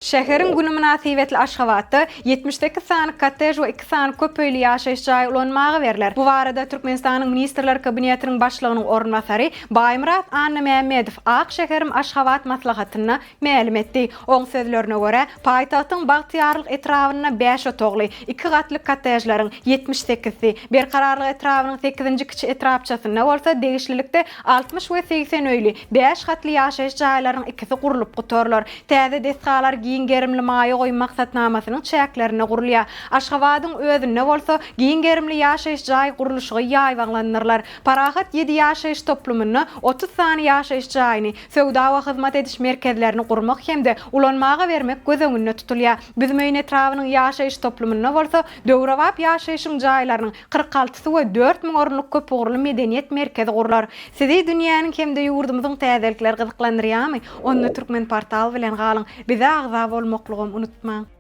Şäheriň güni mynasybetli Aşgabatda 78 sany kottej we iki sany köp öýli ýaşaýyş jaýy ulanmaga berler. Bu barada Türkmenistanyň Ministrler Kabinetiniň Başlygynyň orunbasary Baýmyrat Annamämmedow Ak şäherim Aşgabat maslahatynda mälim etdi. Oň sözlerine görä, paýtagtyň Bagtyýarlyk etrabynda bäş otagly, iki gatly kottejleriň 78-si, Berkararlyk etrabynyň sekizinji kiçi etrapçasynda bolsa degişlilikde 60 we 80 öýli, bäş gatly ýaşaýyş jaýlarynyň ikisi gurlup gutarylar. Täze desgalar giň gerimli maýa goýum maksatnamasynyň çäklerinde gurulýar. Aşgabadyň özünde bolsa giň gerimli ýaşaýyş jaý gurluşygy ýaýbaňlandyrylar. Parahat ýedi ýaşaýyş toplumynda 30 sany ýaşaýyş jaýyny, söwda we hyzmat ediş merkezlerini gurmak hem-de ulanmaga bermek göz öňünde tutulýar. Büzmeýin etrabynyň ýaşaýyş toplumynda bolsa döwrebap ýaşaýşyň jaýlarynyň 46-sy we 4000 orunlyk köpugurly medeniýet merkezi gurlar. Sizi dünýäniň hem-de ýurdumyzyň täzelikleri gyzyklandyrýarmy? Onda Türkmenportal bilen galyň! Bize agza bolmaklygam unutmaň!